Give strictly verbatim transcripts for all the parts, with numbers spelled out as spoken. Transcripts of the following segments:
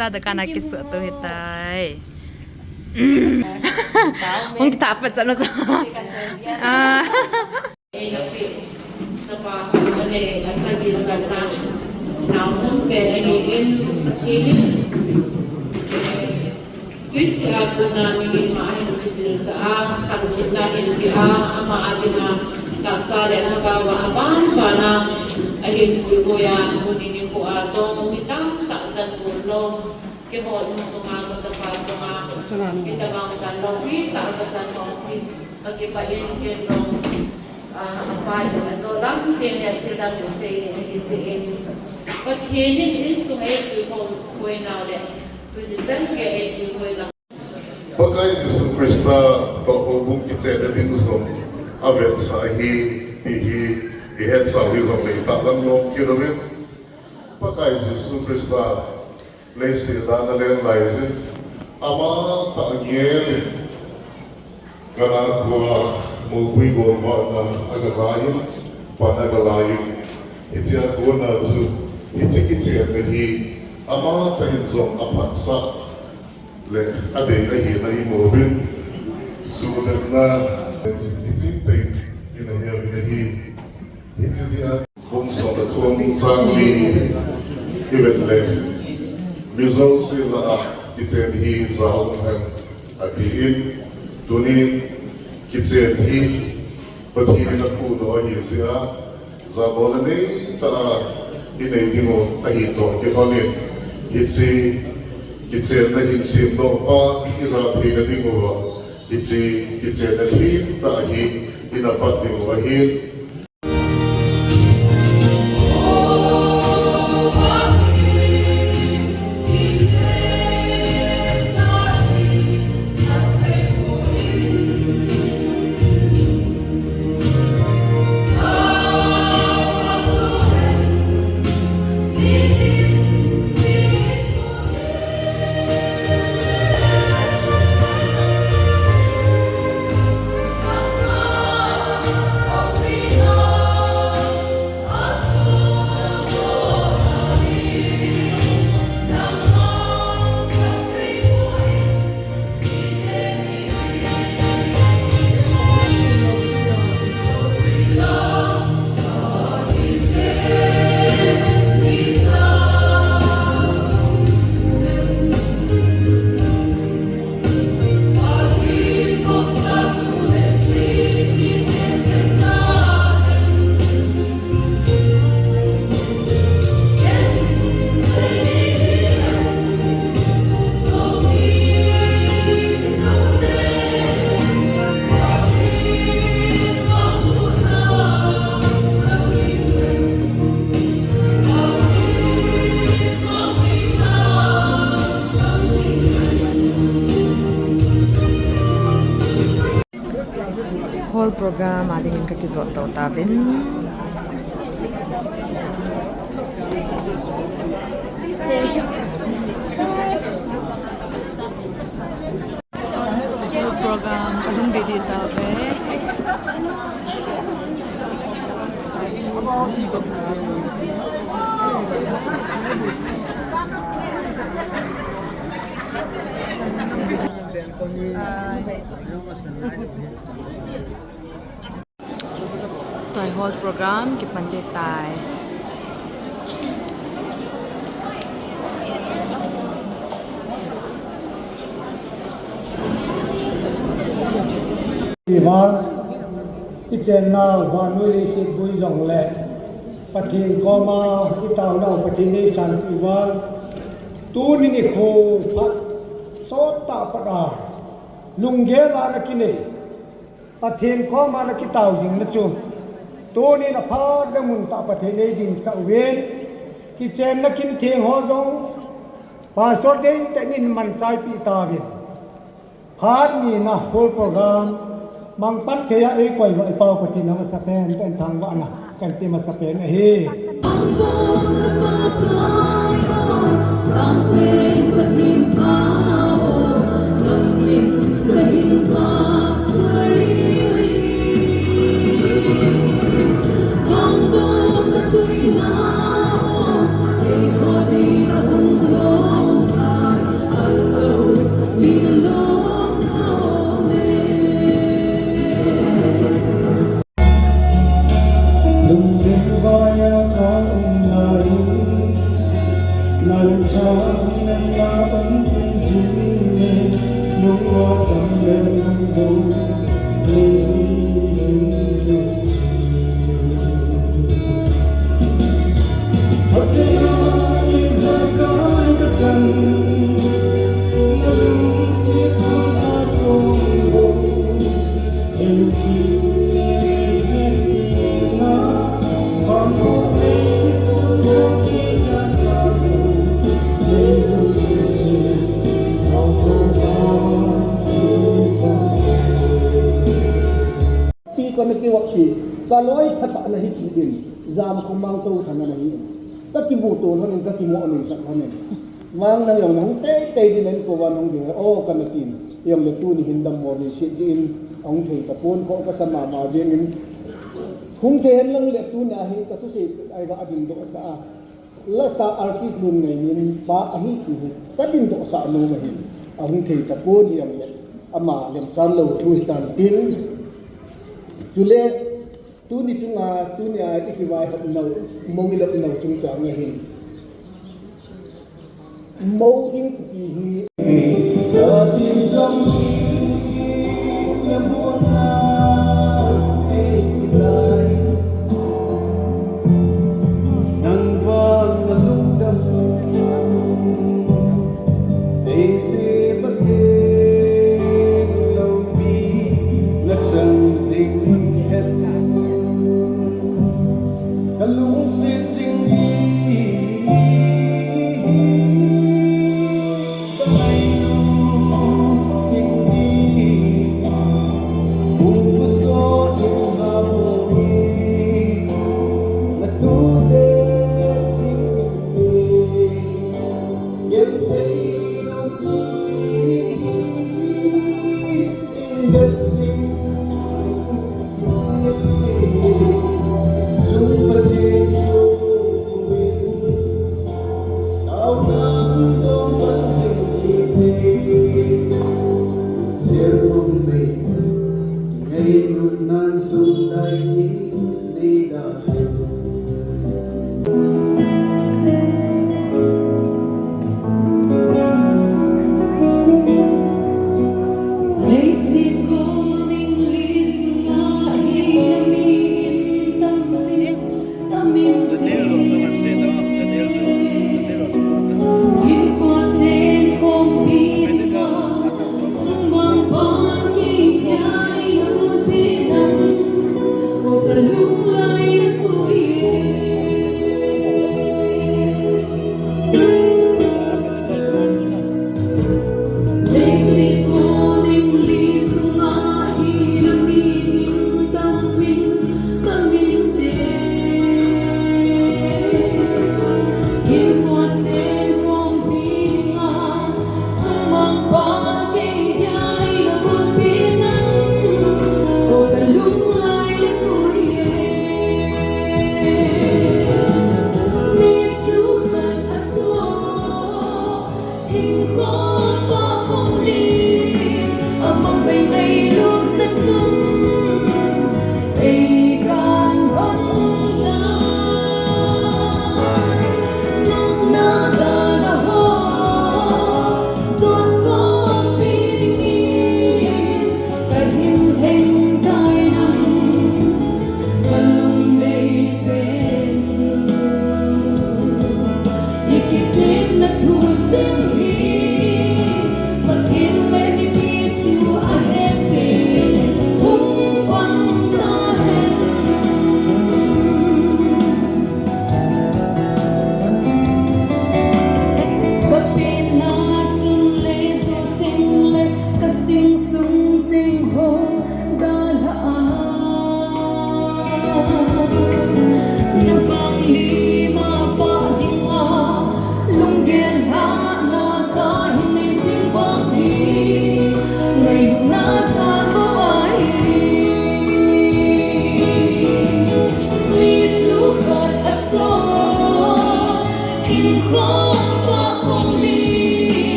Tada kana kisu tu hitai. Hung kita apa chan lo sa. Ah. Chapa khat le asagi sanga namun pen ahin, ahin. Tuisih a kona mihing ma ahin kijilsa a, khanlitna ahin pia, ama a dinga tahsa le lhagao a aban bana ahin puipui a, tuni nikho a jong mi tamtah chan pullou. Keiho insunga, kachapa chunga, mi tabang chan lou, mi tah kachan lou, mi kakipah in kei jong, ah, apa in ajo lam kei le thil dang kisei in, kisei in. Pathen in insung eipui ho, pui nau le, tuni chan gei eipui ho. Pakai Jesu Christa toh houbung kichenna ding jong avetsah ahi, ti hi, ihetsah u hi jong le itahlang nom kit uvin. Pakai Jesu Christa leiset a ana len lai jin, ama tah ngen in, Kana khoa mopui golvahna a galai in, pan a galai in, hichea kona chu, hiche kichenna hi, ama tah in jong aphatsah le adei ahina imu uvin, sudetna, hiche tah in, ina he uvin ahi. Hiche jeh a bung som le thum chang li ivet le, mi jouse lah a kichen hi ja um hen, atin, tunin kichen hi Pathen in apuidoh ahi jeh a, jabolna neitah a inei diu ahi toh kilhonin, hiche kichenna hin semdoh pa ija theina diuva, hiche kichenna themtah hi ina pat diu ahin. Hall program a dingin kakijot to tauvin. Hall program kalhung didi tauve. Tua hi hall program kipan ding tai. Iva, ichenna vannoi leiset bui jongle, Pathen koma itaonau Pathen in eisanpeh uva, tuni nikho phat sottah pat a, lunggel a na kinei, Pathen koma na kitao jing na chu, tunin aphat le mun tah Pathen in eidinsah uvin, kichenna kin theng ho jong, Pastor Dei te nin manchai pi tauvin. Phat ni na hall program, mang pan thei a eikoi uva i Pau Pathen in amasapen, ten thangvahna kahin pe masapen ahi. Loi phatah nahi kit in, jam khomang to thana nahi in. Ka kimu to lhon in, ka kimu anui sak lhon in. Mang nang jong nahung teitei din in, kovan hung ding, o, kana tin. Jong le tuni hin dammo le se din, ahung thei tapon, kho kasa mama jeng in. Hung thei hen lang le tuni ahi, ka thusei, ai va ading doh sa a. Lasa artist Lunngaimin pa ahi ti hi ka dingdoh sah nom ahi. Ahung thei tapon jong le ama lemchan lou thu hitan tin. Chule tuni chunga, tuni a i kivaihop nau, mo i lop nau chungchang ahin. Mo ding kiti hi. Nang vang na lungdam, eite Pathen loupi na chang jing hen. Ka lungset jing hi.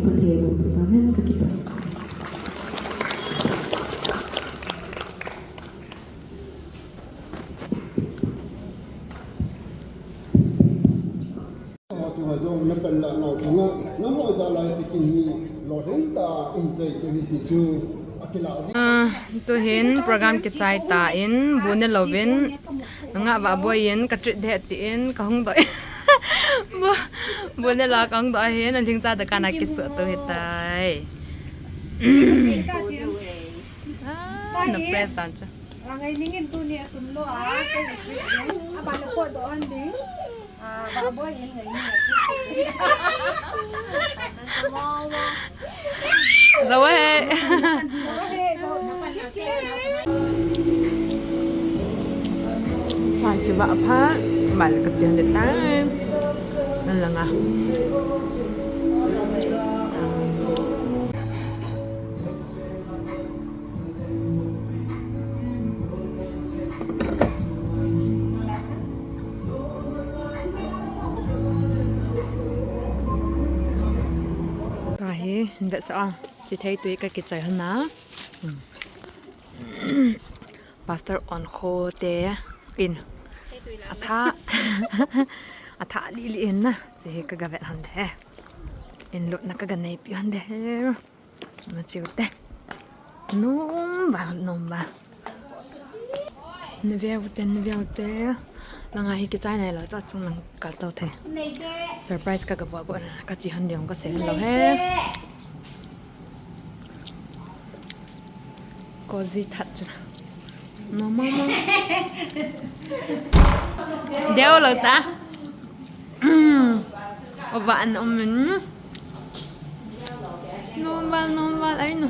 Thei bou ta hen ka kipah. Chunga jong na panlah nau chunga nangho jal lai sikin ni lolhing tah in chai kit u hi ti chu akilah ji. Ah, tuhin program kichai tan bu ne louvin, nungah vahboi in ka treat ding tin ka hung doh. Bu, bu ne lou ka hung doh ahin, alhingcha dukan a kisuh tou hitai. Ah, na press dan chu. Rangai ningin tuni a sum lou a, ka treat ding. Aban le pot doh hon ding. Ah, vahboi in ngai ni. Zo he. Vah kivah phat, vah le ka chian le tai. An langa. Tua hi, hin vetsah a. Chithei tui ka kichai hon a. Hmm. Pastor Onkho te in. Atha. Atha lili in na. Chu hi ka ga vet hon de. In lupna ka ga neipi hon de. Na chiu te. Nom val, nom val. Na veu te, na veu te. Langa hi kichai nai lou, cha chung lang kal tou thei. Surprise ka ga bol go na, ka chi hon ding ka sei hon lou he. Cozy that chu. Nom, nom, nom. Deu lou ta. Hmm. Ova an um min. Nom val, nom val, ai no.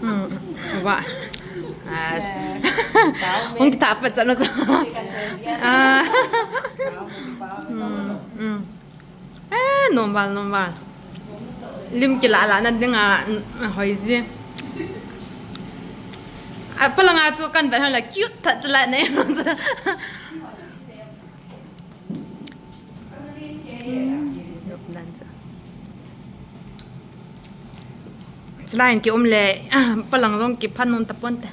Hmm. Ova. Ah. Hung kita pa chalo sa. Ah. Hmm. Hmm. Eh, nom val, nom val. Lim kila la na dinga, mm, hoi ji. A, palanga chu kan vet hon la cute that chala nei. Chala in ki um le, ah, palang jong ki phan non ta pon te.